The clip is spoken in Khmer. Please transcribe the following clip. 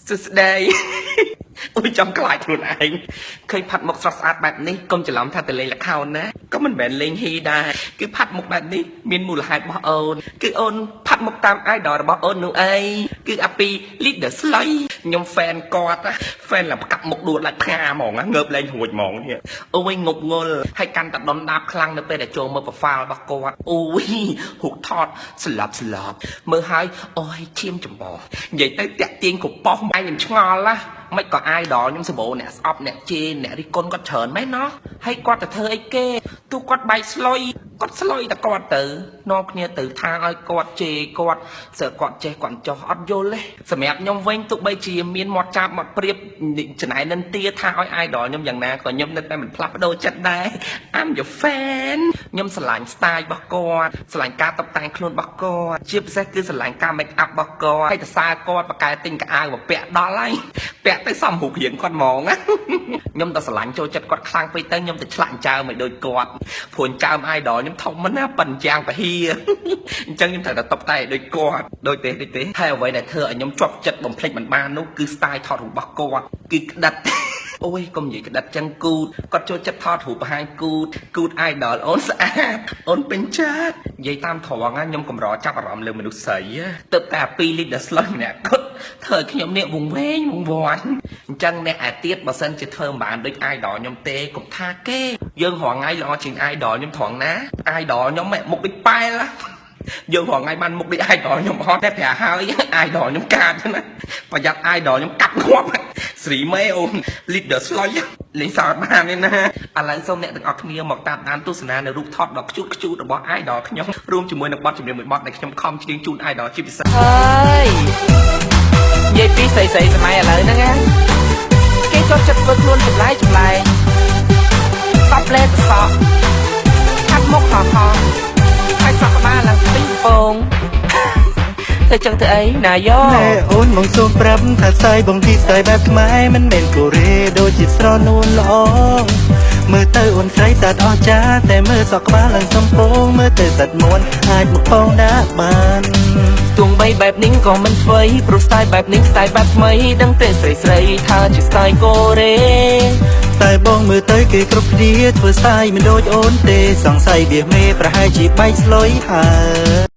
សួស្តី អូយចំខ្លាចខ្លួនឯងឃើញផាត់មុខស្រស់ស្អាតបែបនេះកុំច្រឡំថាទៅលេងល្ខោនណាក៏មិនមែនលេងហ៊ីដែរគឺផាត់មុខបែបនេះមានមូលហេតុរបស់អូនគឺអូនផាត់មុខតាម idol របស់អូននោះអីគឺអាពី leader ស្លុយខ្ញុំ fan គាត់ណា fan ឡើងផ្កាប់មុខដួលដាច់ផ្ងាហ្មងណាងើបលែងរួចហ្មងនេះអូយងប់ងល់ហើយកាន់តែដុនដាបខ្លាំងនៅពេលដែលចូលមើល profile របស់គាត់អូយរូបថតស្លាប់ស្លាប់មើលហើយអូយឈាមច្រមុះនិយាយទៅតាក់ទាញគ្រប់ប៉ុស្តិ៍ឯងខ្ញុំឆ្ងល់ណាមិនក៏ idol ខ្ញុំសម្បូរអ្នកស្អប់អ្នកជេរអ្នករិះគន់គាត់ច្រើនមែនណោះហើយគាត់ទៅធ្វើអីគេទូគាត់បែកស្លុយគាត់ស្លុយតែគាត់ទៅនាំគ្នាទៅថាឲ្យគាត់ជេរគាត់សើគាត់ចេះគាត់ចោះអត់យល់ទេសម្រាប់ខ្ញុំវិញទោះបីជាមានមាត់ចាប់មាត់ព្រៀបចំណែននិន្ទាថាឲ្យ idol ខ្ញុំយ៉ាងណាក៏ខ្ញុំនៅតែមិនផ្លាស់ប្ដូរចិត្តដែរ I'm your fan ខ្ញុំស្រឡាញ់ style របស់គាត់ស្រឡាញ់ការតុបតែងខ្លួនរបស់គាត់ជាពិសេសគឺស្រឡាញ់ការ make up របស់គាត់ហើយតសើគាត់បកកែទិញកៅអៅមកពាក់ដល់ហើយពាក់ទៅសំរូបរាងគាត់ហ្មងណាខ្ញុំតែស្រឡាញ់ចូលចិត្តគាត់ខ្លាំងពេកទៅខ្ញុំទៅឆ្លាក់អញ្ចើមឲ្យដូចគាត់ព្រោះអញ្ចើម idol ខ្ញុំធំណាស់ប៉ិនយ៉ាងពហិអញ្ចឹងខ្ញុំត្រូវតែតុបតែងឲ្យដូចគាត់ដូចទេដូចទេហើយអ្វីដែលធ្វើឲ្យខ្ញុំជាប់ចិត្តបំភ្លេចមិនបាននោះគឺ style ថតរូបរបស់គាត់គឺក្តិត អូយកុំនិយាយក្តិតចឹងគូតគាត់ចូលចិត្តថតរូបបង្ហាញគូតគូត idol អូនស្អាតអូនពេញចិត្តនិយាយតាមត្រង់ណាខ្ញុំកម្រចាប់អារម្មណ៍លើមនុស្សស្រីទៅតែអាពីរ leader ស្លុយម្នាក់គាត់ធ្វើឲ្យខ្ញុំនេះវង្វេងវង្វាន់អញ្ចឹងអ្នកអាទៀតបើសិនជាធ្វើមិនបានដូច idol ខ្ញុំទេកុំថាគេយើងរាល់ថ្ងៃល្អជាង idol ខ្ញុំត្រង់ណា idol ខ្ញុំមុខដូចប៉ែលយើងរាល់ថ្ងៃបានមុខដូច idol ខ្ញុំអត់តែប្រាហើយ idol ខ្ញុំកាចណាប្រយ័ត្ន idol ខ្ញុំកាត់ងាប់ស្រីមេអូន leader ស្លុយលេងសើចបានទេណាឥឡូវសូមអ្នកទាំងអស់គ្នាមកតាមដានទស្សនានៅរូបថតដ៏ខ្ជូតខ្ជូតរបស់ idol ខ្ញុំរួមជាមួយនឹងបទចម្រៀងមួយបទដែលខ្ញុំខំច្រៀងជូន idol ជាពិសេស ហើយនិយាយពីស្រីស្រីសម័យឥឡូវហ្នឹងណាគេចូលចិត្តធ្វើខ្លួនចម្លែកចម្លែកតបលេតសក់ហាត់មុខហោះហោះហើយសក់ក្បាលឡើងស្ពីងពងធ្វើចឹងទៅអីណាយោ ណែអូនមកសូមប្រាប់ថាស្ទាយបងទីស្ទាយបែបខ្មែរមិនមែនកូរ៉េដូចជាស្រនួនល្អមើលទៅអូនស្រីស្អាតអស្ចារ្យតែមើលសក់ក្បាលឡើងសំពងមើលទៅសត្វមួនអាចមកផងដាក់បាន ទោះបីបែបនេះក៏មិនធ្វើព្រោះ style បែបនេះ style បែបថ្មីដឹងទេស្រីស្រីថាជា style កូរ៉េ តែបងមើលទៅគេគ្រប់គ្នាធ្វើស្ទាយមិនដូចអូនទេសង្ស័យវាមេប្រហែលជាបែកស្លុយហើយ។